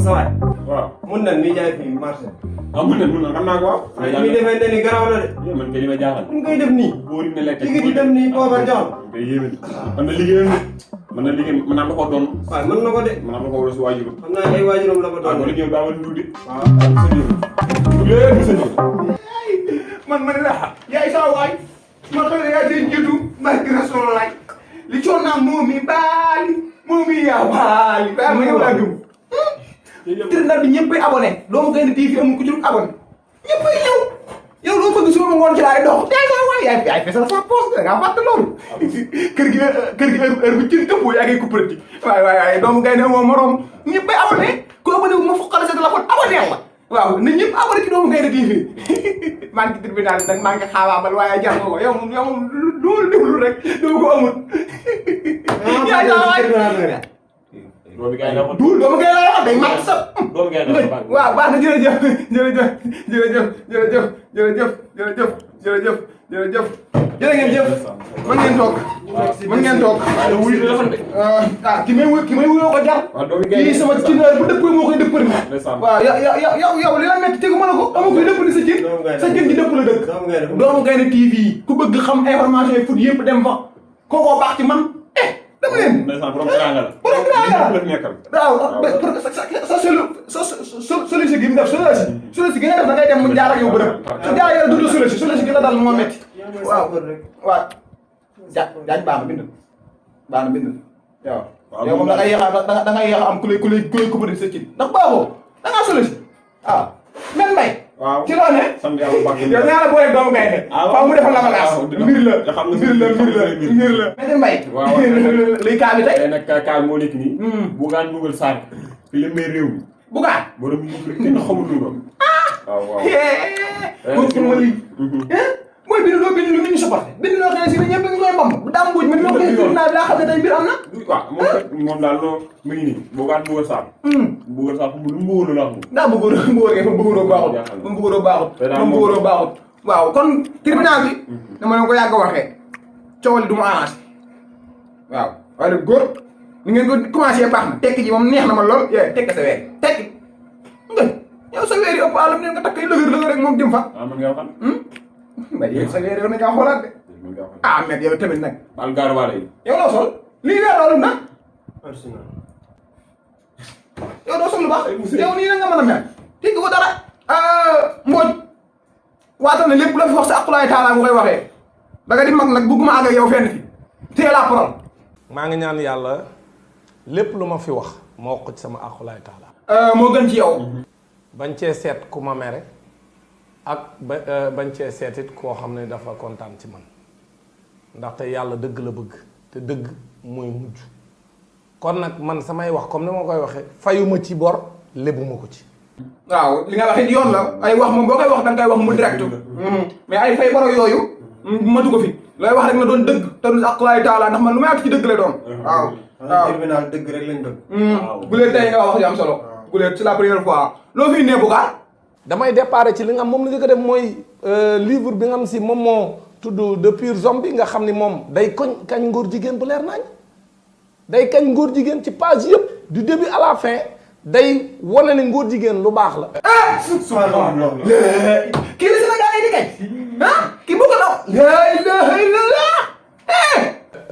sa waay. waaw mun na mi jaay fii marché. mun na xam naa ko waaw. waaye li muy defee ne ni garaaw na de. man kay li ma jaaxal. ñu koy def nii. boo ne lekk jigéen ñi dem nii poobar jox kay yéeme man na liggéeyam man na liggéey mën naa la ko doon. waaw mën na ko de. mën naa la ko wala si waajur. xam naa ay waajuram la ko doon. wala ñëw daa wala tuuti. waaw sa jëf. léegi sa jëf. man ma ne la yaay saa waay ma xam ne yaa seen jiitu barki Rasulullah li coon naa moom mi baali moom mi yaa baali ba ma yow laa gëm tribunal bi ñëppay abonné doomu Gaynde TV amul ku ci dul abonné ñëppay ñëw yow loo bëgg suba ma ngoon ci laay dox yaay saa waay yaay fesal sa poste da ngaa fàtte loolu kër gi heure bu ci tëbboo yaa ngi coupé ci waay doomu Gaynde moom morom ñëppay abonné ku abonné wu ma foqale sa téléphone abonné la waaw nit ñëpp abonné ci doomu Gaynde TV maa ngi ci tribunal bi nag maa ngi xaabaabal waaye jar ko yow moom loolu déglu rek dama ko amul. yaa ngi waay doomu Gaynde la duul doomu Gaynde la wax day mat sa. doomu Gaynde la wax waaw baax na jërëjëf jërë ngeen jëf mën ngeen toog mën ngeen toog. ki may wuyoo ko jar. kii sama cin bu dëppee moo koy dëppal. waaw yow li la metti tegu ma la ko dama koy dëppali sa cin. sa cin ci dëpp la dëkk. doomu Gaynde TV ku bëgg xam information yi foot yëpp dem fa kookoo baax ci man dama leen. borom teraanga la. borom teraanga la waaw sa solution gi mu def solution gi nga def da ngay dem mu jaar ak yow bërëb su jaar yow du solution gi la dal moo metti waaw jaaj baax na bind waaw yow moom da ngay yéex a am ku lay kubari sa cin ndax baaxoo da ngaa solution waaw men mbay waaw ci loo ne sant yàlla baax yow nee na booy doomu Gaynde faaw mu defal la bagage mbir la mais mbay luy kaa bi tey tey nag kaa moo nekk nii Bougane Nouvelle Sarr fi la may réew mi Bougane borom ñu fi kenn xamul lu doon waaw ma lii mooy bind loo bind lu nit ñi supporté bind loo xam ne si ne ñëpp ñu koy mbam bu daam mbuuj ma loo xam ne naa bi daa xam ne tey mbir am na waaw moom daal loo mu ngi nii Bougane Nouvelle Sarr Nouvelle Sarr lu mu bëggoon la am daa bëggoon baaxut waaw kon tribunal bi dama leen ko yàgg a waxee coow li du mu arrangé waaw waaye nag góor ni ngeen ko commencé baax na tekki ji moom neex na ma lool tekki sa weer tekki nga yow sa weer yi ëpp àllam neen nga takk yi lëgër rek moom jëm fa mën nga waxal mais yow sa weer yow na ngaa xoolaat de mais yow tamit nag baal gaaruwaale yi yow loo sol lii weer loolu nag yow doo sol lu baax yow nii na nga mën a mel dégg ko dara Mbodj waatal na lépp la fi wax sa aqulaay taala mu koy waxee da nga di mag nag bugguma àgg ak yow fenn fi téye la parole maa ngi ñaan yàlla lépp lu ma fi wax ma wax ko ci sama aqulaay taala moo gën ci yow bañ cee seet ku ma mere ak bañ cee seet it koo xam ne dafa kontaan ci man ndaxte yàlla dëgg la bëgg te dëgg mooy mujj kon nag man samay wax comme ni ma koy waxee fayuma ci bor lebuma ko ci waaw li nga wax it yoon la ay wax moom boo koy wax da nga koy wax mu direct mais ay fay boro yooyu matu ko fi looy wax rek na doon dëgg te du aqulaay taala ndax man lu may àgg ci dëgg la doon waaw tribunal dëgg rek lañ doon. bu leen tey nga wax yu am solo bu leen c'est la première fois loo fi nee Bougane damay déparé ci li nga xam moom la njëkk a def mooy livre bi nga xam si moom moo tudd de pur zombie nga xam ni moom day kañ ngóor jigéen bu leer nañ day kañ ngóor jigéen ci page yëpp du début à la fin day wane ne ngóor jigéen lu baax la subhanallah. kii la Sénégal yi di kañ kii boo ko daw la ilaha illallah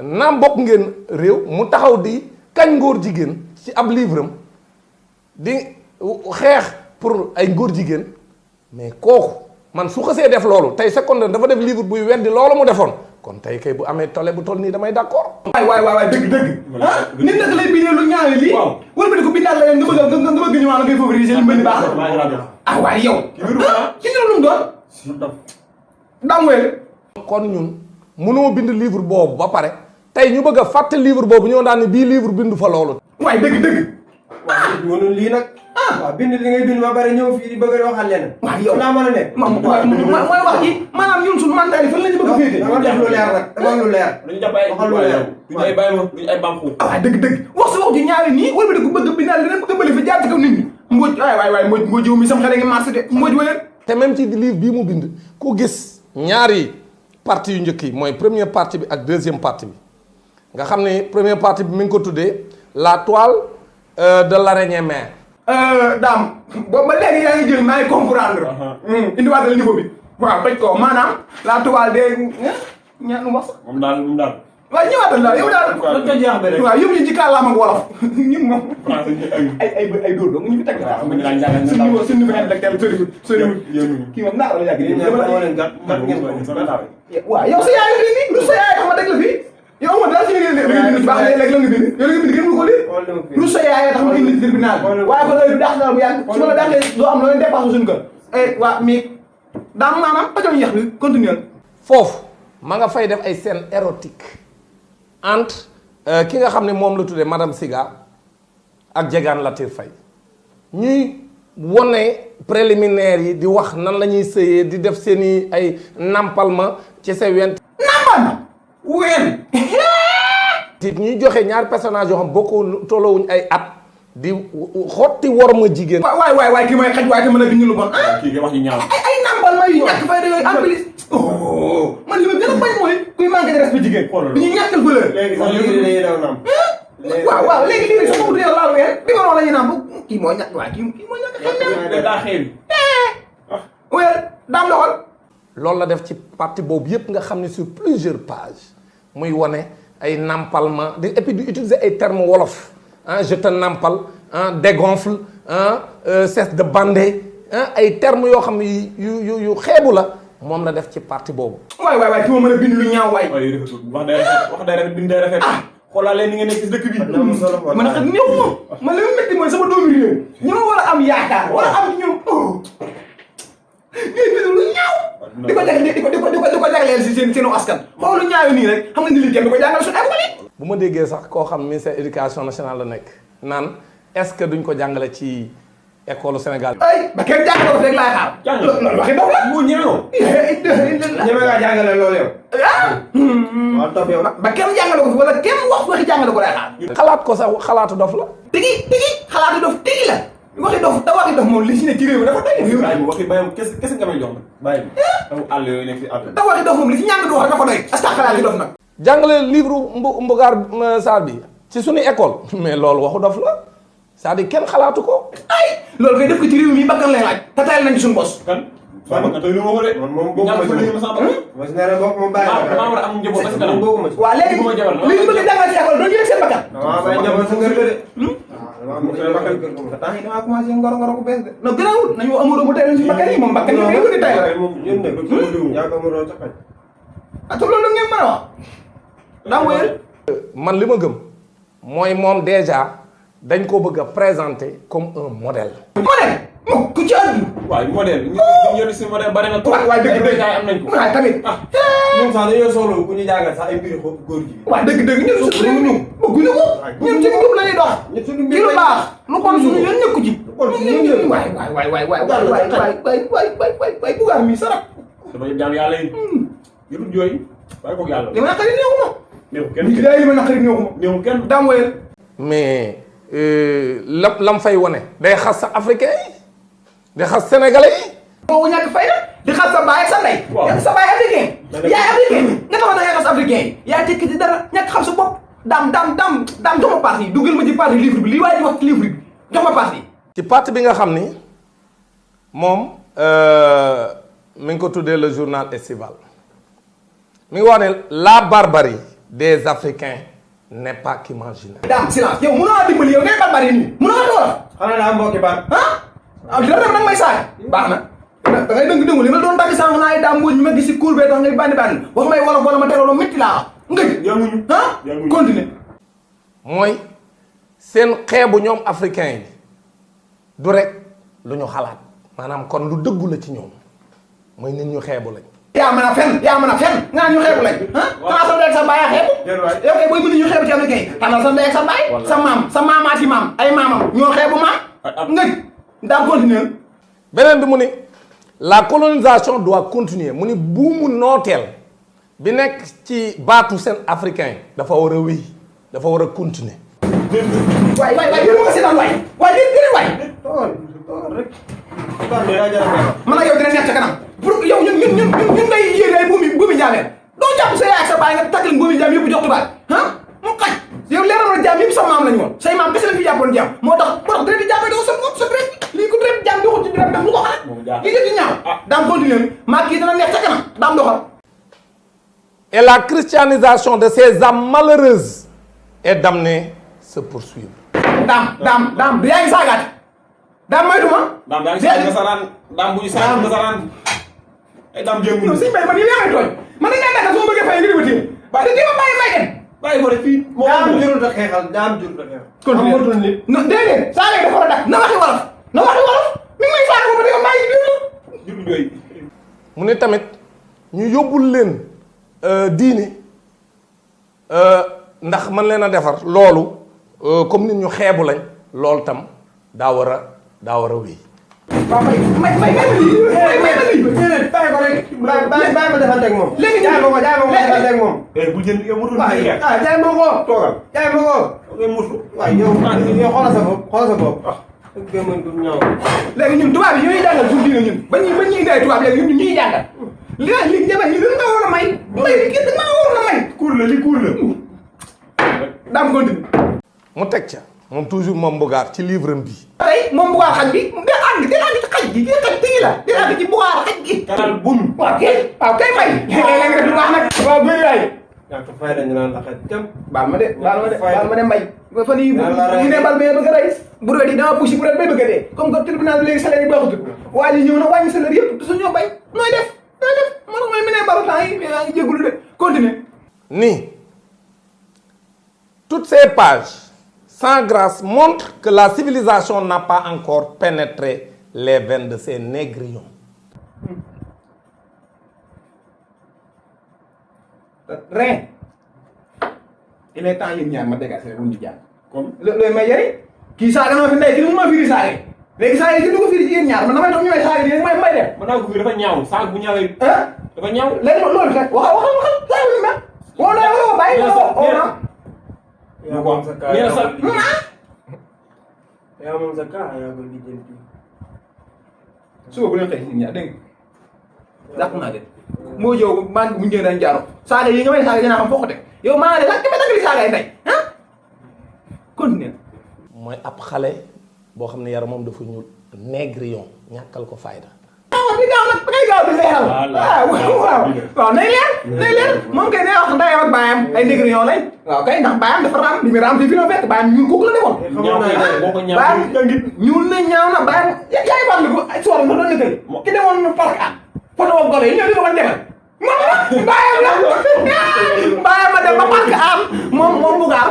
naam bokk ngeen réew mu taxaw di kañ ngóor jigéen ci ab livre am di xeex pour ay ngóor jigéen mais kooku man su xasee def loolu tey secondaire dafa def livre buy weddi loolu mu defoon kon tey kay bu amee tole bu toll nii damay d'accord. waay dëgg nit nag lay bindee lu ñaawe lii wala ba di ko bindaat la nga bëgg ñu wax la ngay favoriser li mel ni baax waaye yow ci lu mu doon damweel kon ñun mënoo bind livre boobu ba pare tey ñu bëgg a fàtte livre boobu ñoo daan ne bii livre bindu fa loolu waaye dëgg waaw mënul lii nag. waaw bind li ngay bind ba pare ñëw fii di bëgg a waxal leneen. waaw yow laa mën a nekk. mooy wax ji maanaam ñun suñu mental yi fan la ñu bëgg a féete. dama def lu leer nag dama lu leer. duñu jàpp ay waxal lu leer. duñu ay bàyyi ma duñu ay bànqu. waaw dëgg wax si wax ju ñaari nii wala ba di ko bëgg a bindaal leneen bëgg a bëri fa jaar ci kaw nit ñi. Mbodj waay Mbodj jiw mi sam xale ngi marché de Mbodj wala. te même ci livre bii mu bind ku gis ñaari partie yu njëkk yi mooy première partie bi ak deuxième partie bi nga xam ne première partie bi mi ngi ko tuddee la toile de l'araignée mère daam boobu ba léegi yaa ngi jël maa ngi comprendre. indiwaatal niveau bi. waaw toj ko maanaam la toile de ñaanu wax. moom daal. waaw ñëwaatal daal yow daal. waaw yóbbu ñu ci kàllaama ak wolof. ñun moom. ay dóor dong ñu fi teg. waaw xam nga ñu daan suñu niveau intellectuel soriwul. kii moom naa la yàgg waaw yow sa yaay la fii lu sa yaay xam nga teg la fii. yow amoon daal ci liggéey baax léegi la nga bind yow la nga bind kenn mënu ko lii lu sa yaay tax ma indi tribunal waaye ko loolu daax na bu yàgg su ma la daaxee doo am looy dépassé suñu kër waa mi daam maanaam ajoon yax bi continuer foofu ma nga fay def ay scène érotique entre ki nga xam ne moom la tuddee madame Siga ak Diegane Latyr Faye ñuy wone préliminaire yi di wax nan la ñuy sëyee di def seeni ay nampalma ci sa went nampalma ween te ñuy joxe ñaari personnage yoo xam bokku tolloowuñ ay at di xotti worma jigéen waay kii mooy xaj waaye te mën a bind lu bon kii nga wax ñu ñaaw ay nampalma yu ñàkk fay da yooyu en plus man li ma gën a bañ mooy kuy manqué de respect jigéen bi ñu ñàkkal valeur léegi sax léegi dañuy daw nam waaw léegi lii sax mu dee laal weer bi nga la ñu naan kii moo ñàkk waaye kii moo ñàkk xel daa xeewi weer daam doxal loolu la def ci partie boobu yépp nga xam ne sur plusieurs pages muy wone ay nampalma di et puis di utiliser ay termes wolof ah je te nampal ah dégonfle ah cesse de bander ah ay termes yoo xam ne yu xeebu la moom la def ci partie boobu. waay ki ma mën a bind lu ñaaw waay. waaye rafetul wax day rafet bind day rafet. xoolal leen ni nga nekk ci dëkk bi. man xam néew ma man li ma métti mooy sama doomu réew ñi ma war a am yaakaar war a am ñoom ñuy bind lu ñaaw. di ko jagleel si seenu askan. xool lu ñaaw nii rek xam nga ni lii kenn du ko jàngal suñu école yi. bu ma déggee sax koo xam ministère éducation nationale la nekk naan est-ce que duñ ko jàngale ci école Sénégal. ay ba kenn jàngale ko rek laay xaar. loolu waxi dof la. mu ñëwoo. ñeme ngaa jàngale loolu yow. waaw topp yow. ba kenn jàngale ko fi wala kenn wax waxi jàngale ko lay xaar. xalaat ko sax xalaatu dof la. tigi xalaatu dof tigi la. waxi dof moom li si ne ci réew mi dafa doy. bàyyi waxi bàyyam kese nga may jox nag. bàyyi taw àll yooyu nekk fi àll. te waxi dof moom li si ñàng du wax dafa doy. est-ce que xalaat yi dof nag. jàngale livre Mbugaar Sarr bi ci suñu école mais loolu waxu dof la c'est-à-dire kenn xalaatu ko. ay loolu koy def ko ci réew mi bakkan lay laaj te tayal nañ ci suñu bos. kan soo bëgg nga tey lu ma ko de. man moom bokkuma ci moom bàyyi la damaa war a am njaboot ba si kanam. bokkuma ci. waa léegi li ñu bëgg a jàngal ci école doo jëlee seen bakkan. damaa bàyyi njaboot sa kër ga de. waaw temps yi damaa commencé ngoro bu bees de. non gënaawul nañu amuloo mu tayal suñu bakkan yi moom bakkan yi ngay ko di tayal. ñun de yaa ko amuloo ca xaj. ah te loolu ngeen mën a wax. daa wéyal. man li ma gëm mooy moom déjà dañ ko bëgg a présenter comme un modèle. modèle moom ku ci àdduna. waaw modèle ñu yor si modèle bari na. waaw dëgg am nañ ko. waaw tamit. ñun sax dañoo soxla ku ñu jàngal sax ay mbiri xob góor gi. waaw dëgg ñun suñu réew ñu bëgguñu ko. ñun suñu njub la ñuy dox. ci lu baax lu bon suñu yoon nekku ci. waay Bugaar mi sarap. dafa jaam yàlla yi. yëpp jooy bàyyi koog yàlla. li ma naqari néew ma. néew kenn li ma naqari néew ma. néew kenn. daam wéyal. mais lam fay wone day xas sa africain yi di xas sénégalais yi. boobu ñàkk fay na di xas sa baay ak sa ndey. waaw sa baay africain. yaay africain nga tax da ngay xas africain yi. yaa tekki ci dara ñàkk xam sa bopp. daam jox ma parti dugal ma ci parti livre bi li waaye di wax ci livre bi jox ma parti. ci parti bi nga xam ni moom mi ngi ko tuddee le journal estival mi ngi wax ne la barbarie des Africains n'est pas qu'imaginaire. daam silence yow mënoo a dimbali yow ngay barbarie nii mënoo a doora. xanaa daa mbokki baat. ah dina dem nag may saay. baax na da ngay dëng li ma doon dagg sànq naa ay daam mbóoj ma gis si cour bee tax ngay bandi wax may wolof wala ma tegaloo métti laa ngëj. yamuñu continuer. mooy seen xeebu ñoom africain yi du rek lu ñu xalaat maanaam kon lu dëggu la ci ñoom mooy nit ñu xeebu lañ. yaa mën a fen nga ñu xeebu lañ. xanaa sa ndey ak sa baay a xeebu. yow kay booy mën ñu xeebu ci africain yi xanaa sa ndey ak sa baay. sa maamaati maam ay maamam ñoo xeebu maam. ngëj daal continuer. beneen bi mu ni la colonisation doit continuer mu ni buumu nooteel bi nekk ci baatu seen africain yi dafa war a wéy dafa war a continuer. waay yéen a ko seetaan waay waay. tool rek. man ak yow dina neex ca kanam pour yow ñun ngay yéene ay buumi jaameen doo jàpp sa yaay ak sa baay nga takk leen buumi jaam yëpp jox tubaab mu xaj yow leeral na jaam yëpp sa maam lañu woon say maam kese la fi jàppoon jaam moo tax dina di jàppee doo sa li jëf ci ñaaw daam continuer maa kii dana neex ca kanam daam doxal. Et la christianisation de ces âmes malheureuses est damnée se poursuivre. daam yaa ngi saagaate daam moytu ma. daam yaa ngi saaga nasaraan daam buy saaga nasaraan ay daam jéem non sëñ Bay man yow yaa ngi tooñ man dañ lay nekk su ma bëggee fay nga di ma téye waaye da ma bàyyi may dem. bàyyi ko de fii moo daam jurul da xeexal daam jurul da xeexal. continuer nit. non déedéet saaga yi dafa war a dakk na waxi wolof mi ngi may saaga ba dégg maa ngi ci jur yooyu mu ne tamit ñu yóbbul leen diine ndax mën leen a defar loolu comme nit ñu xeebu lañ loolu tam daa war a wéy. waaw may ma lii déedéet bàyyi ko rek bàyyi ma defanteeg moom. léegi jaay ma ko defanteeg moom. bu jënd yow mutul waaw xeex jaay ma ko. toogal jaay ma ko. ngay mutu waaw yow xoolal sa bopp xoolal sa bopp. dëgg la man du ñaaw. léegi ñun tubaab yi ñooy jàngal suñu diine ñun ba ñuy indee tubaab léegi ñun ñuy jàngal li jabar li nga war a may kii da maa waroon a may kuur la li kuur la daam continue mu teg ca moom toujours moom Mbougar ci livre am bi. tey moom bugaar xaj bi di àgg ci xaj gi di xaj tigi la di àgg ci bugaar xaj gi kanal bum waaw kay may léegi def lu baax nag waaw bëri waay yaa ko fay dañu naan la xaj jëm. baal ma de mbay fan yii ñu ne bal bee bëgg a rey bu doon di dama poussé bu doon bay bëgg a dee comme que tribunal bi léegi salaire yi baaxutul waa ji ñëw na wàññi salaire yëpp su ñoo bay nooy def moo tax mooy mi ne baru temps yi yaa ngi jégalu de continue Ni toutes ces pages sans grâce montrent que la civilisation n'a pas encore pénétré les veines de ces négrions. Rien il est temps yéen ñaar ma dégager bu ñu jàng comme loolu may yëri kii saaga na ma fi ndey kii mu ma firi saaga léegi saaga yi du ko firi ci yéen ñaar man damay toog ñu may saaga nii may dem mën naa ko fi dafa ñaaw saag bu ñaawee dafa ñaaw léegi loolu rek waxal saaga bi ma woo naa woo bàyyi woo yaa moom sa kaa nee na sa yaa moom sa kaa yaa ko lijjanti. suba bu leen xëy yéen ñaar dégg nga dàq naa de moo yow maa ngi bu njëriñ dañ jaaro saaga yi nga may saaga dinaa xam foo ko teg yow maa ngi de lan ki may taggali saaga yi ndey continue mooy ab xale boo xam ne yaram moom dafa ñuul négrion ñàkkal ko fayda. waaw di gaaw nag da ngay gaaw di leeral waaw nay leer moom kay day wax ndeyam ak baayam ay négrion lañ waaw kay ndax baayam dafa raam li muy raam fii fi la fekk baayam ñuul kooku la defoon ñaaw boo ko ñaaw baayam ñuul na ñaaw na baayam yaa ngi fàttaliku ay soor nga doon nettali ki demoon parc an photo ak golo yi ñëw di ko demal moom baayam la baayam ma dem ba parc an moom Mbougar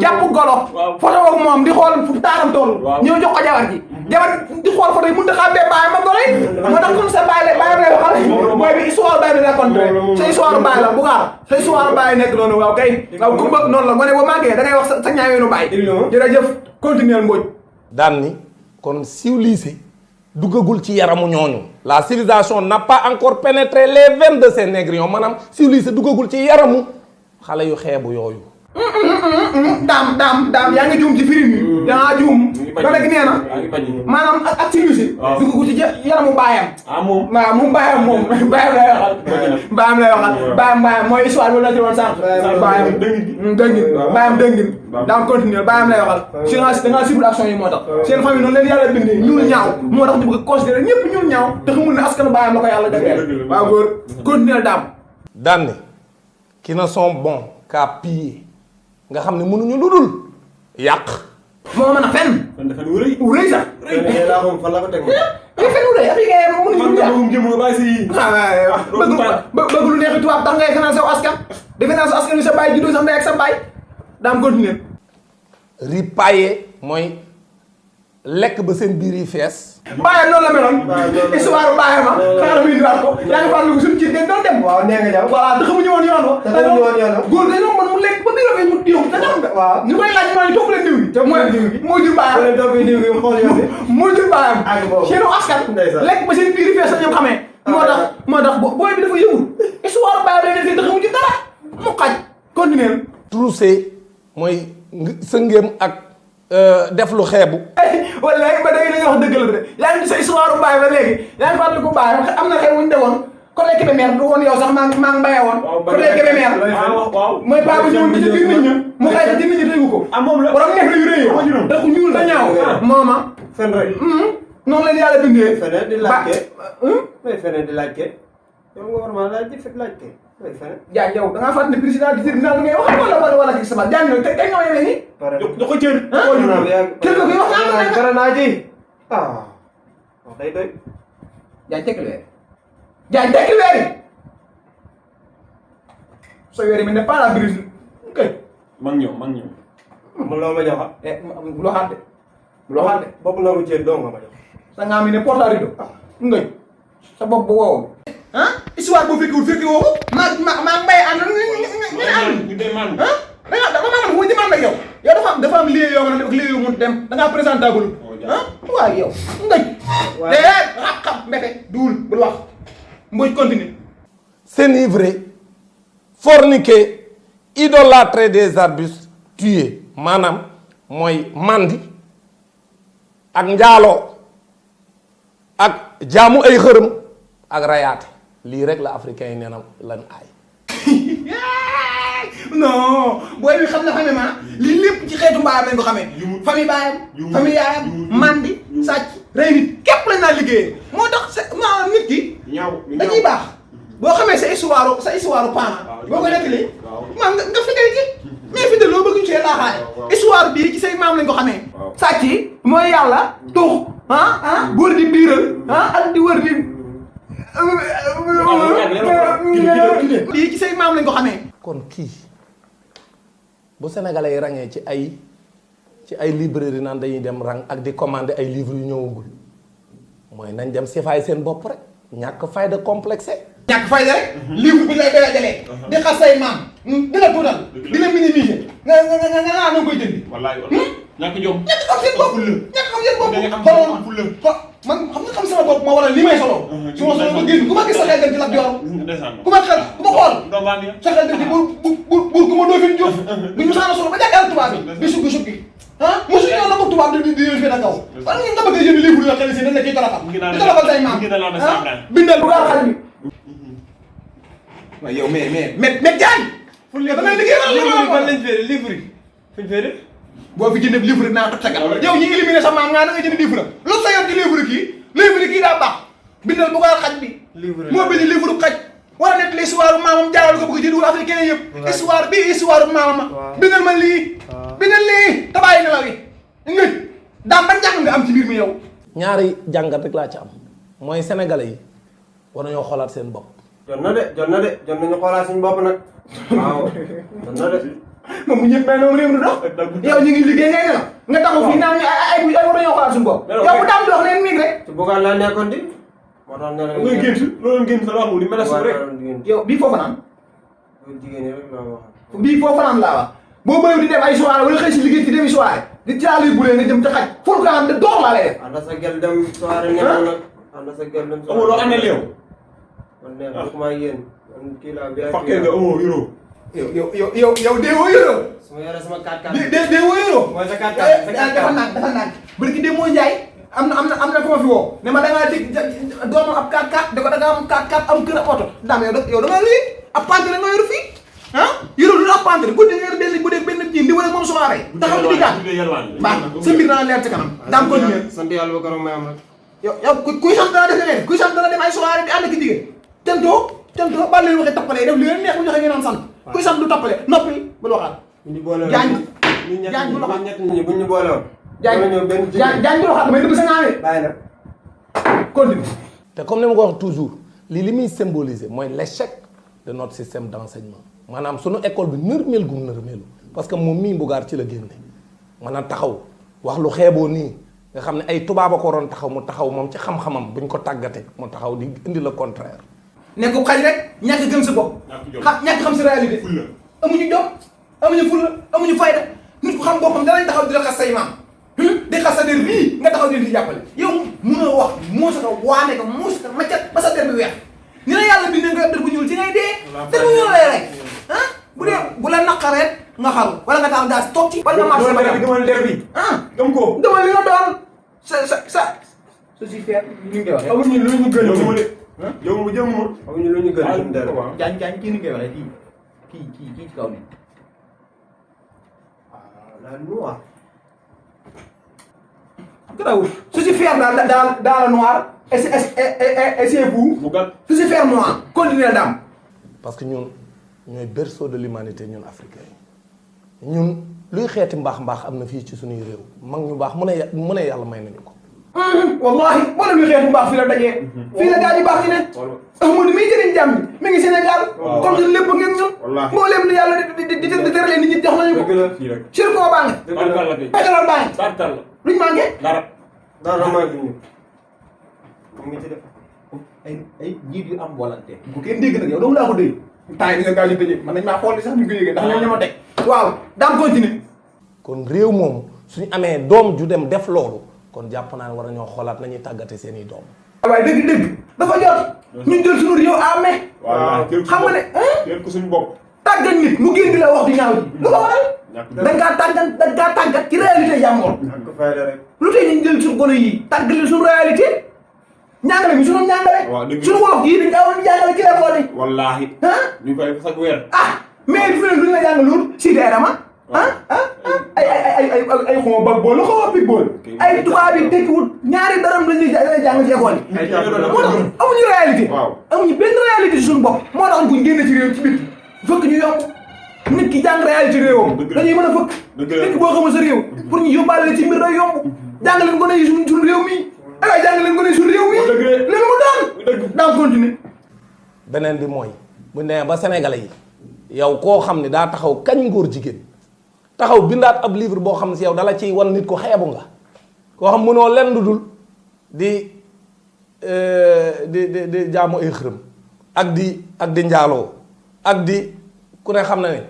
jàpp golo photo ak moom di xool fu taaram toll ñëw jox ko jabar ji jabar di xool photo yi mënut a xàmmee baayam ak golo yi moo tax comme sa baay la baayam lay waxal mooy bi histoire baay bi nekkoon sa histoire baay la Mbougar sa histoire baay nekk noonu waaw kay waaw ku bëgg noonu la nga ne boo màggee da ngay wax sa ñaaweenu baay jërëjëf continuer Mbodj daan ni kon civilisé duggagul ci yaramu ñooñu. la civilisation n'a pas encore pénétré les veines de ces négrions maanaam civilisé duggagul ci yaramu xale yu xeebu yooyu. daam yaa ngi juum ci firi mi yaa juum ba léegi nee na maanaam ak civilisé duggagul ci yaramu baayam moom waaw moom baayam lay waxal baayam mooy histoire bi la ci woon sànq baayam dëngin daam continuer baayam lay waxal da ngaa cible action yi moo tax seen famille noonu leen yàlla bindee ñuul ñaaw moo tax ñu bëgg considérer ñëpp ñuul ñaaw te xamul ne askanu baayam la ko yàlla jagleel waaw góor continuer daam ni qui ne sont bons qu'à piller nga xam ne mënuñu lu dul yàq. moo mën a fenn dafa rëy rëy sax nee naa ko fan la ko teg moom. fenn wu rëy africain mënuñu man jëm nga bàyyi si bëgg lu neexi tubaab tax ngay financé wu askan di financé askan wi sa baay juddoo sa ndey ak sa baay daam continuer ripailler mooy lekk ba seen biir yi fees. baayam noonu la meloon histoire baayam xaaral muy indiwaat ko yaa ngi fàttaliku suñu ci dañ doon dem waaw nee nga jàpp. voilà te xamuñu woon yoon wa góor dañoo mën mu lekk ba biir rafet mu diw te xam nga waaw ñu koy laaj mooy topp leen diw gi moo jur baayam leen toppee diw gi xool yow de. moo jur baayam ak boobu seenu askan ndeysaan. lekk ba seen biir yi fees ñoom xamee moo tax booy bi dafa yëngu histoire baayam lay def te xamuñu dara mu xaj continuer trousser mooy sëngéem ak def lu xeebu. wala léegi ba dañuy wax dëgg la de yaa ngi sa histoire baay ba léegi yaa ngi fàttaliku baay am na xew wuñu demoon côté Kébémer du woon yow sax maa ngi mbayee woon côté Kébémer mooy paa bu ñëwoon ci biir nit ñi mu xëy ci nit ñi déggu ko moom la borom neex yu rëy yow te ku ñuul te ñaaw mooma fen rek. noonu leen yàlla bindee. feneen di laajte. may feneen di laajte. yow nga war maa laaj di fet laajte. may feneen. Diagne yow da ngaa fàttali ne président du tribunal ngay wax wala kii sama Diagne yow tey nga yemee nii. pare da ko cër. kër ga koy wax naa pare naa ci. wax day doy. Diagne tekki weer. Diagne tekki weer yi. sa weer yi mel ne pas la brise. ok. mag ñëw. mu loo ma jox bu loo xaar de. bu loo xaar de. bopp na mu cër doo nga ma jox. sa nga mi ne porte à rideau. ngay sa bopp bu woowu. histoire boo fekkewul fekke woo ko. maa mbay ànd ñu day man. dama man fu di man ak yow. yow dafa am lieu yoo xam ne lieu yoo mënut dem da ngaa présentable. waaw yow ngay. waaw xam mbete duul bul wax. Mbodj continue. s'enivrer, forniquer, idolâtrer des arbustes, tuer maanaam mooy mandi ak njaaloo ak jaamu ay xërëm ak rayaate lii rek la africain yi nee na lan aay. non booy bi xam na famille ma lii lépp ci xeetu mbaayam lañ ko xamee. famille baayam famille yaayam mandi sàcc rey nit képp lañ naa liggéeyee moo tax maanaam nit ki dañuy baax boo xamee sa histoire paana boo ko nettali maam nga fi ci mais fi de loo bëgg ñu see laaxaale histoire bii ci say maam lañ ko xamee sàcc yi mooy yàlla tuux buur di biiral ak di wër di lii ci say maam lañ ko xamee. kon kii bu sénégalais yi rangee ci ay librairie naan dañuy dem rang ak di commander ay livres yu ñëwagul mooy nañ dem sifaay seen bopp rek ñàkk fayda complexé. ñàkk fayda rek. livre bi lay dajalee. di xas say maam. di la tuutal di la minimiser. nga koy jëndi. wallaay ñàkk jom. ñàkk xam seen bopp ñàkk xam seen bopp. man xam sama bopp ma waral li may solo. su ma solo ba génn ku ma gis sa xel dem ci Lat Joor. ku ma xool sa xel dem ci buur ku ma Ndofène Diouf. bu ñu saana solo ba jàkkaarloo tubaab bi di sukki mosu ñëw na ko tubaab di leen fee kaw. wala ñu nga bëgg a jënd livre yoo xam ne si dañ la ciy toroxal. di toroxal say maam bindal bu daal xale bi. waaye yow mais Diagne. da ngay liggéey wala livre yi fuñ fee boo fi jëndee livre naa ko tegal yow ñi éliminé sa maam nga da nga jënd livre lu sa yoon ci livre kii daa baax bindal bu gaal xaj bi moo bind livre xaj war a nekk l'histoire maamam jaaral ko bëgg jënd wul africain yëpp histoire bi histoire maamam bindal ma lii bindal lii tabaay nelaw yi ngëj daam ban jàng nga am ci mbir mi yow ñaari jàngat rek laa ci am mooy sénégalais yi war nañoo xoolaat seen bopp. jot nañu xoolaat suñu bopp nag waaw jot na de. moom mu ñëpp mais moom réew mi dox yow ñu ngi liggéey ngay ne la nga taxaw fii naan ay war nañoo xoolaat suñu bopp yow bu daam dox leen miig rek ci bugaan laa nekkoon di moo tax ne la ngay gént loolu gént sa waxu li mel su rek yow bii foofu naan loolu jigéen ñi rek laa wax bii foofu naan laa wax boo bëyoo di dem ay soirée wala xëy si liggéey ci demi soirée di jaali bu leen nga jëm ca xaj ful ka am de dox laa lay def ànd sa gel dem soirée nekkoon nag ànd sa gel dem amoo loo àndal yow man ne bokkuma yéen man kii laa bi fakkee nga amoo euro yow deewoo yoro su ma yore sama 4x4 deewoo yoro mooy sa 4x4 dafa naan bërki dee moo njaay am na ku ma fi woo ne ma da ngaa dégg doomam ab 4x4 da ko da nga am 4x4 am kër a oto daam yow da nga luy ab pantere nga yoru fii yoro lu ab pantere guddi nga benn bu dee benn kii ndi wala moom soirée taxaw di gàtt baax sa mbir naa leer ci kanam daam continuer sant yàlla ba karoog may am rek yow kuy sant dana def leneen kuy sant dana dem ay soirée di ànd ak jigéen tentoo ba leen waxee tappalee def li leen neex bu joxe ngeen naan sant kuy sant du tappale noppi bul waxaat Diagne Diagne bul waxaat ñett ñi buñ ñu boole woon Diagne bul waxaat damay dëbb sa ngaane bàyyi na continue te comme ni ma ko wax toujours li muy symboliser mooy l'échec de notre système d'enseignement maanaam sunu école bi nërmeel gum nërmeelu parce que moom mii Mbougar ci la génne mën a taxaw wax lu xeeboo nii nga xam ne ay tubaab a ko waroon taxaw mu taxaw moom ci xam-xamam buñ ko tàggate mu taxaw di indi le contraire. nekk xaj rek ñàkk gëm sa bopp. ñàkk xam sa réalité. amuñu jom amuñu fulla amuñu fayda nit ku xam boppam danañ taxaw di la xas say maam di xas sa der bii nga taxaw di jàppale yow mënoo wax moo sa ko waane ko moo sa ko maccat ba sa der bi weex ni la yàlla bindee nga der bu ñuul ci ngay dee der bu ñuul lay rek bu dee bu la naqareet nga xaru wala nga taal daal toog ci wala nga marché ba gëmal der bi gëm ko gëmal li nga doon sa si feer ni ngay waxee amuñu lu ñu gën yow mu jëm ma amuñu lu ñu gën suñu der jaañ kii ni ngay waxee kii ci kaw ni la noix garaawul je suis fier dans le noir et c'est vous. je suis fier moi continuez daam. parce que ñun ñooy berceau de l'humanité ñun africains yi ñun luy xeeti mbaax am na fii ci suñuy réew mag ñu baax mu ne yàlla may nañu ko. wallahi wala luy xeetu mbaax fii la dajee. fii la gaa yi baax ci ne. Ahmadou miy jëriñ jàmm mi ngi Sénégal. waaw comme ñun lépp ngeen ñun. wallaahi moo lépp lu yàlla di teralee nit ñi jox nañu ko. sur koo baa ngi. pétrole baa ngi. luñ manqué. dara manqué ñu. mu ngi ci def. ay njiit yu am volonté. bu kenn dégg nag yow doomu laa ko dégg. temps yi nga gaaw ñu tëjee man nañ maa xool sax ñu ko yëgee ndax ñoom ñoo ma teg. waaw daam continuer. kon réew moom suñu amee doom ju dem def loolu kon jàpp naa ne war nañoo xoolaat nañuy tàggate seen i doom. waaye dëgg-dëgg dafa jot ñu jël suñu réew amee. waaw xam nga ne. jël ko suñu bopp. tàggat nit mu génn di la wax di ñaaw ji lu ko waral. da ngaa tàggat ci réalité jàmmoor. lu tey ñu jël suñu gone yi tàggat leen suñu réalité. ñaangale bi suñu ñaangale. waaw dëgg suñu wolof yi dañu awoon jàngale ci l'école yi. wallaahi. ñu koy sax weer. mais fi ne duñu la jàngalul si deerama. ay xaw ma bag bool la xaw ma pig bool. ay tubaab yi tekkiwul ñaari daram lañuy jàng ci école yi. moo tax amuñu réalité. amuñu benn réalité ci suñu bopp. moo tax ñu génne ci réew ci biti fëkk ñu yomb nit ki jàng réalité réewam. dañuy mën a fëkk. nit ki boo xamul sa réew. pour ñu yóbbaale ci mbir day yomb. jàng leen gone yi suñu réew mi. ay jàng leen gone yi suñu réew mi. leen mu doon. daan continuer. beneen bi mooy bu nee ba Sénégalais yi yow koo xam ne daa taxaw kañ ngóor jigéen taxaw bindaat ab livre boo xam ne si yow dala ciy wan nit ko xeebu nga koo xam mënoo lenn lu dul di jaamu ay xërëm ak di njaaloo ak di ku ne xam na ne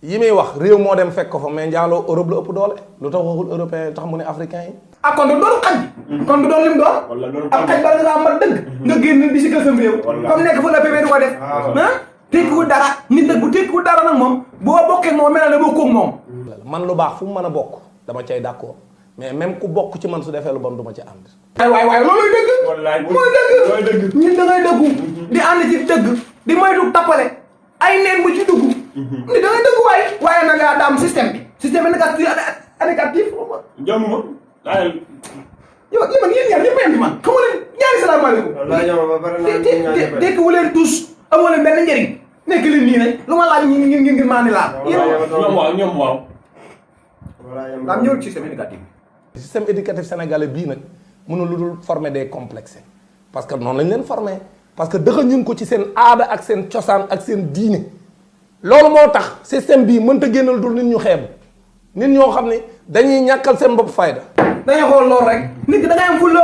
yi muy wax réew moo dem fekk ko fa mais njaaloo Europe la ëpp doole lu tax waxul européen tax mu ne africain yi. kon du doon xaj. kon du doon lim doon. ak xaj bala nga mat dëgg. nga génn di si kër sam réew. comme nekk fa la bébé du ko def. tekkiwul dara nit nag bu tekkiwul dara nag moom boo bokkee moom mel na bokkoo moom. man lu baax fu mu mën a bokk dama cay d'accord mais même ku bokk ci man su defee lu bon du ma ci ànd. waay looluy dëgg. wallaay mooy dëgg. ñun da ngay dëggu. di ànd ci dëgg. di moytu tappale. ay neen bu ci dugg. ni da ngay dëggu waay. waaye nag yaa daam système bi. système bi négatif. jàmm ma. yow man yéen ñaar ñëpp a yem ci man. xamu leen ñaari salaamaaleykum. wallaahi yow ba pare naa tekkiwu leen tous. amoo leen benn njëriñ nekk leen nii rek lu ma laaj ngir maa ni laal. ñoom waaw. daam ñëw ci système éducatif. système éducatif sénégalais bii nag mënul lu dul former des complexes parce que noonu lañ leen former parce que dëxa ñun ko ci seen aada ak seen cosaan ak seen diine loolu moo tax système bii mënta génnal dul nit ñu xeebu nit ñoo xam ne dañuy ñàkkal seen bopp fayda. dañuy xool loolu rek nit ki da ngay am fulla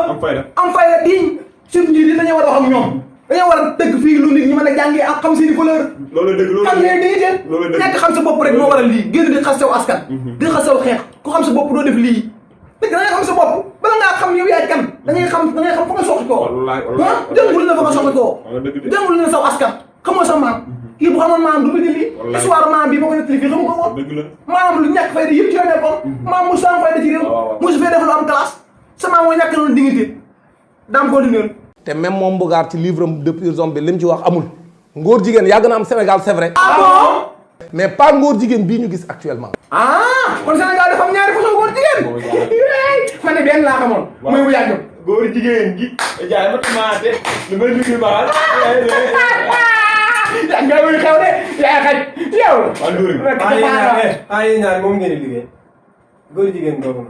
am fayda diñ suñu njiit yi dañoo war a wax ak ñoom. dañoo war a dëgg fii lu nit ñi mën a jàngee ak xam seeni valeur. loolu dëgg loolu xam ne dignité nekk xam sa bopp rek moo waral lii génn di xas saw askan. di xas saw xeex ku xam sa bopp doo def lii. dëgg da ngay xam sa bopp bala ngaa xam yow yaay kan da ngay xam fa nga soxi koo. jëngul na fa nga soxi koo. jëngul na saw askan xamoo sa maam. kii bu xamoon maam du ko jëli. histoire maam bi ma ko nettali fii xamu ko woon. maam lu ñàkk fayda yëpp ci la nekkoon. maam mu am fayda ci réew. mosu fee def lu am classe. sa maam moo ñàkk noonu dignité daam continuer. te même moom Mbougar ci livre am depuis zombie li mu ci wax amul ngóor jigéen yàgg na am Sénégal c'est vrai. ah bon. mais pas ngóor jigéen bii ñu gis actuellement. kon Sénégal dafa am ñaari façon góor jigéen. man ne benn laa xamoon. mooy bu yàgg. góor jigéen gi. jaay ma tomate lu may dugg baal. yaa ngi koy xew de yaa xaj yow. ay ñaar moom ngeen di liggéey góor jigéen boobu.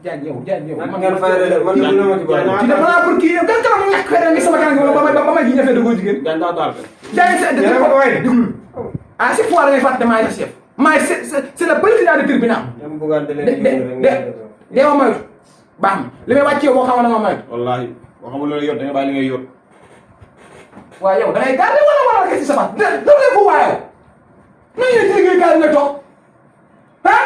Jaan yow. man ngeen fay de man dina ma ci boole. ci dafa naa pour kii yow kan kanam ñàkk fay ngi sama kanam ba may ji ñafe de góor jigéen. Jaan daa daal. Jaan chaque fois da ngay fàtte maay chef. maay c'est le président du tribunal. de ma moytu baax na li may wàcc yow boo xamoon da nga moytu. wallaahi boo xamul loolu yor da nga bàyyi li ngay yor. waaw yow da ngay garder wala kese sa bat da ngay fu waayow. nañu ne ci liggéey kaay nga toog ah.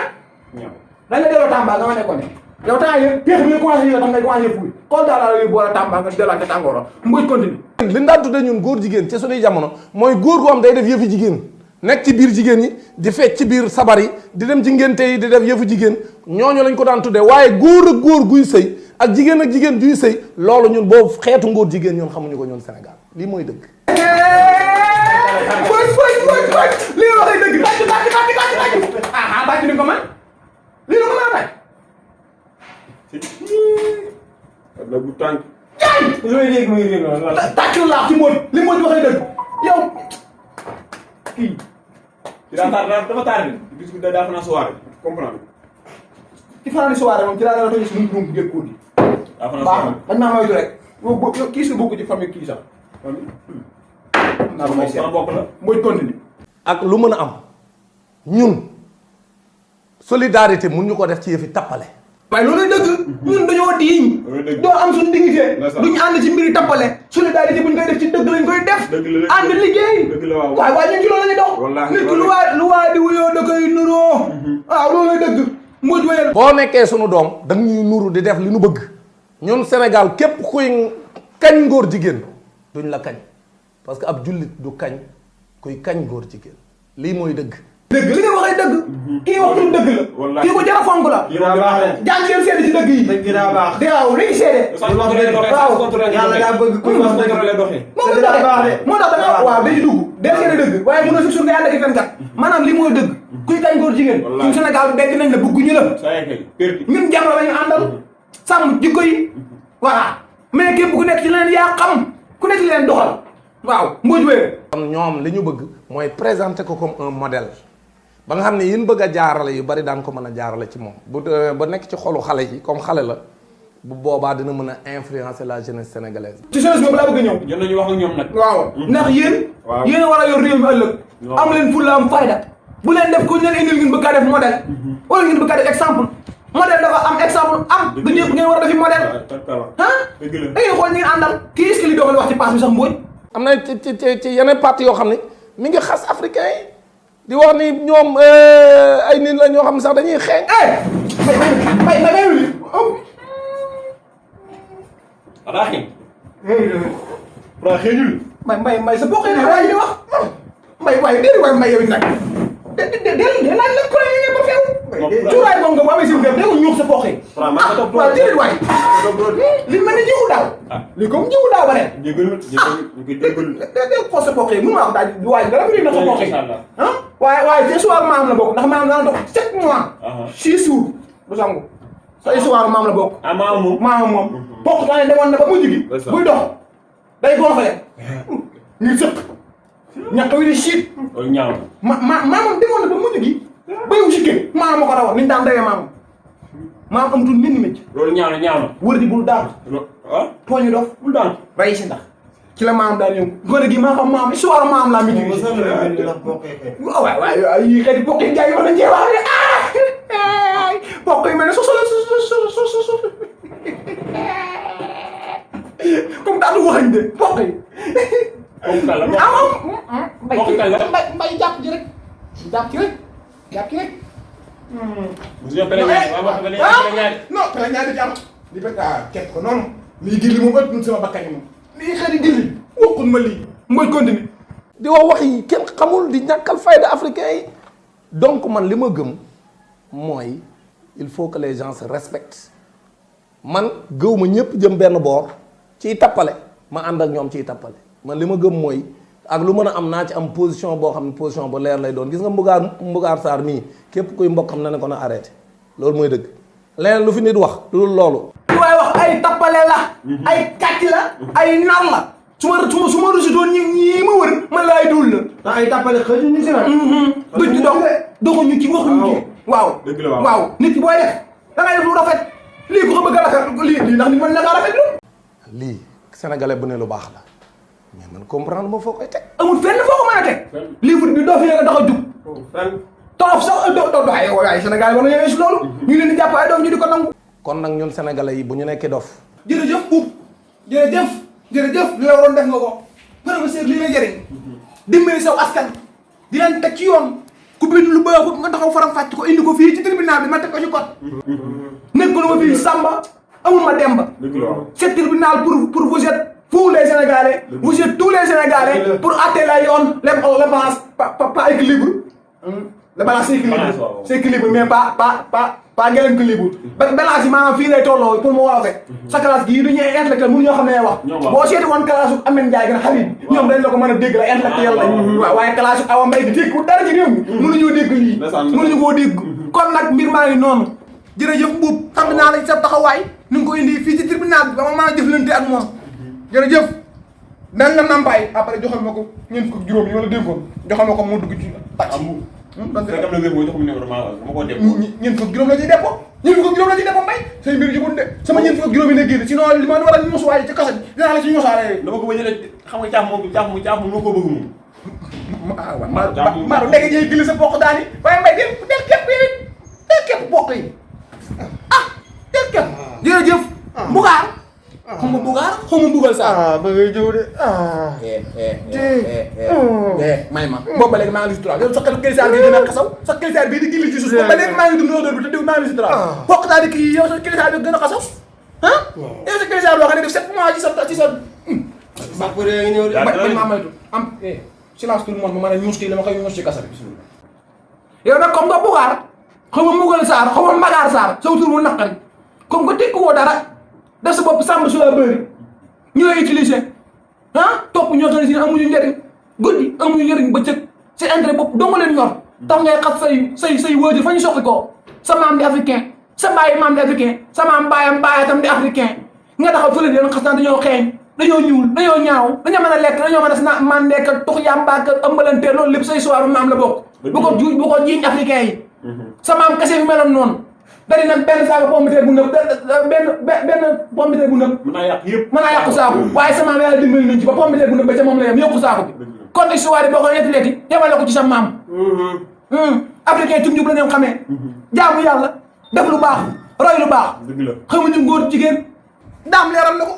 dañ la delloo Tamba nga ma nekkoon ne. yow temps yii pexe bi nga commencé yow da ngay commencé fuuy xool daal la boole Tamba nga delluwaat ca tàngooram mbuuj continue. li ñu daan tuddee ñun góor jigéen ci suñuy jamono mooy góor gu am day def yëfu jigéen nekk ci biir jigéen ñi di fecc ci biir sabar yi di dem ci ngénte yi di def yëfu jigéen ñooñu lañ ko daan tuddee waaye góor ak góor guy sëy ak jigéen juy sëy loolu ñun boobu xeetu ngóor jigéen ñun xamuñu ko ñun Sénégal lii mooy dëgg. lii la waxee dëgg bàcc ni ko man lii la ko mën a bàcc da bu tànk. looy dégg muy réew noonu. tàcc laa ci Mbodj li Mbodj waxee dëgg yow kii. ci dafa tardé bis bi daa fanaan soirée comprendre. ci fanaan soirée moom ci laa dara toog si nu mu jël kóol gi. daa fanaan baax soirée na dañ maa moytu rek. yow kii si bokk ci famille kii sax. naa ko may seet sama bokk la. Mbodj continue. ak lu mën a am ñun solidarité mun ñu ko def ci yëfi tappale. waaye loolu dëgg ñun dañoo diiñ doo am suñu dignité duñu ànd ci mbiri tappale solidarité buñ koy def ci dëgg lañ koy def ànd liggéey waaye waaye ñun ci loolu lañuy dox nit ki lu waa di wuyoo da koy nuroo waaw loolu lay dëgg Mbodj wéyal boo nekkee sunu doom da ñuy nuru di def li nu bëgg ñun Sénégal képp kuy kañ ngóor jigéen duñ la kañ parce que ab jullit du kañ kuy kañ ngóor jigéen lii mooy dëgg dëgg li nga waxee dëgg kii wax lu dëgg la kii ko jar a fonk la jàng seen seede ci dëgg yi dëgg daa baax. waaw léegi seede yàlla daa bëgg ku wax dëgg la doxee. moo tax da nga waaw dañuy dugg day seede dëgg waaye mën na suuf nga ànd ak fenkat maanaam li mooy dëgg kuy kañ góor jigéen ñun Sénégal bekk nañ la bëgguñu la ñun jàmm la ñu àndal sàmm jikko yi voilà mais képp ku nekk ci leen yaa xam ku nekk ci leen doxal waaw Mbodj wéer kon ñoom li ñu bëgg mooy présenter ko comme un modèle ba nga xam ne yin bëgg a jaarale yu bari daan ko mën a jaarale ci moom bu ba nekk ci xolu xale yi comme xale la bu boobaa dina mën a influencer la jeunesse sénégalaise. ci jeunesse boobu laa bëgg a ñëw. jot nañu wax ak ñoom nag. waaw ndax yéen. waaw yéen a war a yor réew mi ëllëg. am leen fulla am fayda. bu leen def ku ñu leen indil ngeen bëgg a def modèle. wala ngeen bëgg a def exemple. modèle dafa am exemple am. du ñëpp ngeen war a defi modèle. ah da ngeen xool ngeen àndal. kii est-ce que li dogal wax ci pass bi sax Mbodj. am na ci yeneen parti yoo xam ne mi ngi xas africain yi di wax ni ñoom ay nit la ñoo xam ne sax dañuy xeeñ. daa xeeñ. daa xeeñul. mbay sa bokk yi waaye ñu wax waaye déedéet waaye mbay yow it nag de laaj la ko ne ba feew cuuraay moom nga bu amee si kër dégg ñuux sa bokk yi waaw déedéet waay li mel ni jiwu daaw li comme jiwu daaw ba ren dégg ko sa bokk yi mun maa ko daal waaye dara fi na sa bokk yi ah waaye ci histoire maam la bokk ndax maam dana dox 7 mois 6 jours du sangu sa histoire maam la bokk maam moom bokk taa ne demoon na ba mujj gi buy dox day gonfale ñu sëq ñàkk wi di siit loolu ñaaw maamam demoon na ba mujj gi bayu si kër maam ma ko rawoon niñu daan dawee maamam maam amatul mbenn mécc loolu ñaaw na wër di bul daan tooñu dof bul daan rey si ndax ci la maam daan ñëw gone gi maa xam maam histoire maam laa mi jóge waaw waay yii xeeti bokk yi jaay yi mën nañ cee wax de bokk yi mel ne soso comme daal waxañ de bokk yi mbay jàpp ci rek jàpp ci rek non pele ñaari jàmm li ba kepp ko noonu lii gilli moom ëpp nun sama bakkan yi moom lii xëy gilli waxul ma lii Mbodj continue di wax yi kenn xamul di ñàkkal fayda africain yi donc man li ma gëm mooy il faut que les gens se respectent man gëw ma ñëpp jëm benn boor ciy tappale ma ànd ak ñoom ciy tappale man li ma gëm mooy ak lu mën a am naa ci am position boo xam ne position bu leer lay doon gis nga Mbougar Sarr mii képp kuy mbokk xam na ne ko na arrêté loolu mooy dëgg leneen lu fi nit wax lu dul loolu. li may wax ay tappale la. ay kàcc la. ay nar la. su ma rusitoon ñi ma wër man laay dul la. ndax ay tappale xëy ñu si nag. duñ ci doxuñu ci waxuñu ci. waaw waaw nit ki booy def da ngay def lu rafet lii ko bëgg a rafet lii ndax nit mën na kaa rafet lu. lii sénégalais bu ne lu baax la mais man comprendre ma foo koy teg. amul fenn foo ko mën a teg. livre bi doo fi nga tax a jug. torof sax doo waaye Sénégal war nañoo si loolu. ñu leen di jàpp ay doom ñu di ko nangu. kon nag ñun sénégalais yi bu ñu nekkee dof. jërëjëf Boub jërëjëf li la waroon def nga ko. nga seet li lay jëriñ. dimbali saw askan. di leen teg ci yoon. ku bind lu baaxut nga taxaw faram fàcc ko indi ko fii ci tribunal bi ma teg ko ci code. nekkul ma fii Samba amul ma Demba. c'est tribunal pour vous êtes tous les Sénégalais. vous êtes tous les Sénégalais pour àtte la yoon les balances pas équilibre. la balance c'est équilibre mais pas ngeen équilibre. balance yi maanaam fii lay tolloo pour mu war a fekk. sa classe gii du ñuy intellectuel mënu ñoo xam ne wax. boo seeti woon classe su Amène Ndiaye gën a xarit ñoom dañ la ko mën a dégg la intellectuel lañ. waaye classe su Awa Mbaye bi dégg dara ci réew mi. mënuñoo dégg lii. mënuñu koo dégg. kon nag mbir maa ngi noonu. jërëjëf Boub xam naa la sa taxawaay ni nga ko indi fii ci tribunal tribunal ba ma mën a jëflante ak moom jërëjëf dañ la nampaay après joxal ma ko ñeent fukk juróom yi wala dégg ko joxal ma ko mu dugg ci tax fekkam la wér boo jox ko numéro ma ko def ñeent fukk juróom la ci dépôt ñeent fukk juróom la ci dépôt mbay say mbir jubul de sama ñeent fukk juróom yi ne génn sinon li ma war a ñusuwaay ci kasa bi dinaa la ci ñusaale dama ko bañ a xam nga caaf moom moo ko bëgg moom maaru léegi ñuy gili sa bokk daani waaye mbay del képp yi del képp bokk yi del képp jërëjëf mbugaar xaw ma mbugaar xaw ma mbugal saa ba ngay jëw de may ma boobu ba léegi maa ngi si trois yow sa kilisaar bi gën a xasaw sa kilisaar bii di gilli ci suuf boobu ba léegi maa ngi dund odeur bi te diw maa ngi si trois bokk daal di kii yow sa kilisaar bi gën a xasaw yow sa kilisaar boo xam ne def 7 mois ci sa Bakure yaa ngi ñëw de. bañ maa maytu am silence tout le monde ma mën a ñuus kii dama koy ñuus ci kasa bi yow nag comme nga bugaar xaw ma mbugal saar xaw ma mbagaar saar sa tur mu naqari comme que tekki woo dara def sa bopp sàmm su la bëri ñu lay utiliser topp ñoo xam ne si amuñu njëriñ guddi amuñu njëriñ bëccëg si intérêt bopp dong leen ñor tax ngay xas say waajur fa ñu soxli ko sa maam di africain sa baay maam di africain sa maam baayam baayam di africain nga taxaw fële di leen xas naan dañoo xeeñ dañoo ñuul dañoo ñaaw dañoo mën a lekk dañoo mën a na man nekk tux yàmbaak ëmbalante loolu lépp say soiru maam la bokk bu ko jiiñ africain yi sa maam kese fi meloon noonu dari nag benn saaga pompiteer bu nëb benn pompiteer bu nëb mën naa yàq yëpp mën naa yàqu saako waaye sa maam yàlla dimbali nañ ci ba pompiteer bu nëb ba ca moom la yem yokku saako bi kon histoire boo ko nettaleeti yemale ko ci sa maam africain cum jub la ñoom xamee jaamu yàlla def lu baax roy lu baax xamuñu ngóor jigéen daam leeral na ko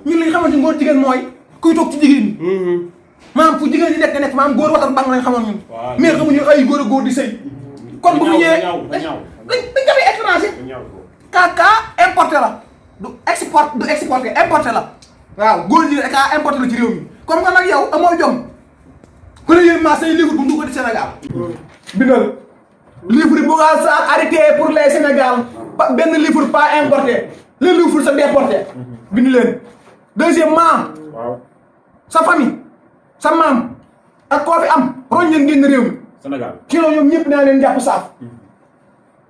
ñun li nga xamante ngóor jigéen mooy kuy toog ci jigéen ñi maam fu jigéen ñi nekk maam góor watal bang lañ xamoon ñun mais xamuñu ay góor a góor di sëy kon bu ñu ñëwee dañ jafee étranger kaka importé la du exporté importé la waaw góor ñi ka importé la ci réew mi comme que nag yow amoo jom premièrement say livre bu ndu ko di Sénégal bindal livre Bougar Sarr arrêté pour les Sénégal benn livre pas importé le livre c'est déporté bind leen deuxièmement sa famille sa maam ak koo fi am roñ leen génn réew mi Sénégal sinon ñoom ñëpp naa leen jàpp saaf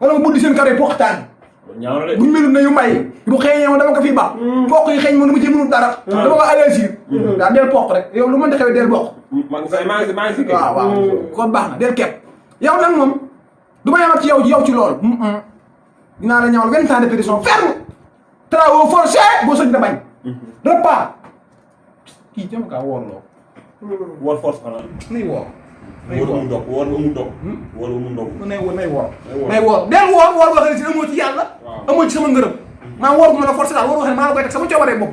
wala ma buddi seen kare poxtaan buñ melul na yu mbay bu xeeñee ma dama ko fii baax poq yi xeeñ ma nu mu ci mënul dara dama ko allergie daa del poq rek yow lu mën di xewee del bokk maa ngi si waaw kon baax na del kepp yow nag moom du ma yemat ci yow ci loolu dinaa la ñawal 20 ans de prison ferme travaux forcés boo sëñ da bañ repas kii jëm kaa woorloo woor force xanaa nay woor woor amul dog woor amul dog woor amul dog nay woor del woor boo xam ne si amoo ci yàlla amoo ci sama ngërëm maa woor bu ma la forcé daal woor boo xam ne maa la koy teg sama coobaree bopp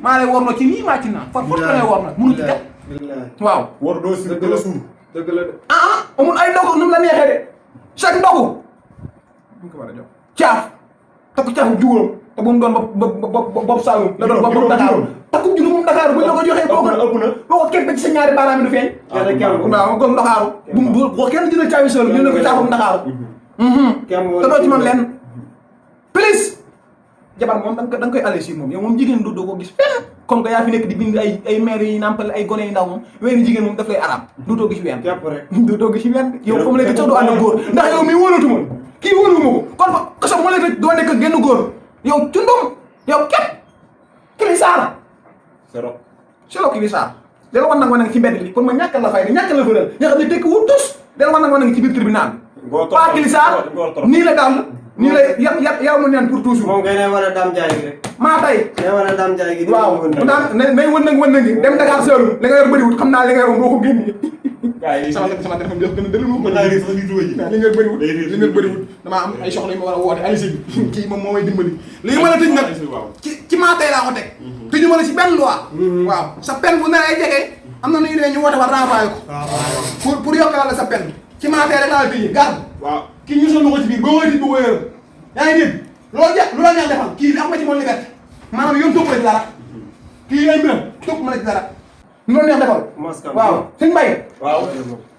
maa lay woor loo ci nii maa ci naan force la lay woor nag mënu ci teg waaw woor doo si doo suur dëgg la de amul ay ndogu nu mu la neexee de chaque ndogu ñu ko war a jox caaf takku caafu juróom te bu mu doon bopp Saalum la doon bopp Dakar takku juróom Dakar bu ñu la ko joxee boo ko képp ci sa ñaari baaraam yi du feeñ waaw comme Dakar bu kenn dina caawi Saalum ñu ne ko caafum Dakar te doo ci man lenn plus jabar moom da nga koy allergie moom yow moom jigéen doo ko gis fenn comme que yaa fi nekk di bind ay mère yi nàmpal ay gone yu ndaw moom weeni jigéen moom daf lay araam dootoo gis ween dootoo gis ween yow fa mu nekk sax doo ànd góor ndax yow mii wóolatuma kii wóoluma ko kon fa kaso bu ma lay tëj doo nekk genn góor yow cundum yow képp kilisaar selo kilisaar del wan nag ma nag ci mbedd bi kon ma ñàkkal la fay ñàkkal la fëral nga xam ne tekki wut tus del wan nag ma nag ci biir tribunal pas kilisaar nii la daal nii lay yow mu neen pour toujours moom ngay ne war a daam jaay gi rek maa tay ne war a daam jaay gi waaw daan nay wën nag dem Dakar Saalum li nga yor bëriwut xam naa li nga yor boo ko génnee sama téléphone bi gën a dëlu moom li nga bëriwut damaa am ay soxla yu ma war a woote ay sëñ kii moom moo may dimbali li ma la tëj nag ci maa tay laa ko teg tëju ma la si benn loi waaw sa peine bu naree jege am na nuyu ne ñu woote war renvoyé ko pour yokkal la sa peine ci maa tay rek laa la tëjee garde kii ñu sonn ko ci biir boo wëy bu ko yërëm yaa ngi dégg lu la ñaan defal kii am nga ci moom liberté maanaam yoon topp la ci dara kii ay mbiram topp ma la ci dara lu la neex defal waaw suñ mbay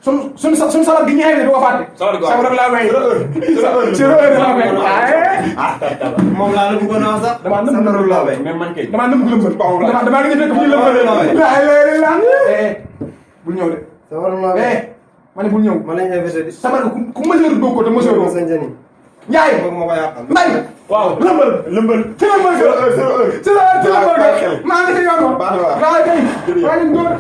suñ sabar gi ñeexee ne du ko fàtte sabar laa may moom laa la bëggoon a wax sax damaa nëbb laa bay damaa nëbb lëmbër damaa ngi fekk fi lëmbër la bul ñëw de ma ne bul ñëw ma lañ invité di sabar ku mesure doo ko te mesure doo sa njëriñ Njaay bëgg ma ko yàqal Mbay waaw lëmbal lëmbal. ci lëmbal c'est heure. ci la maa ngi ci yoon wa. baax na waaw waaw kay. jërëjëf. waa leen góor.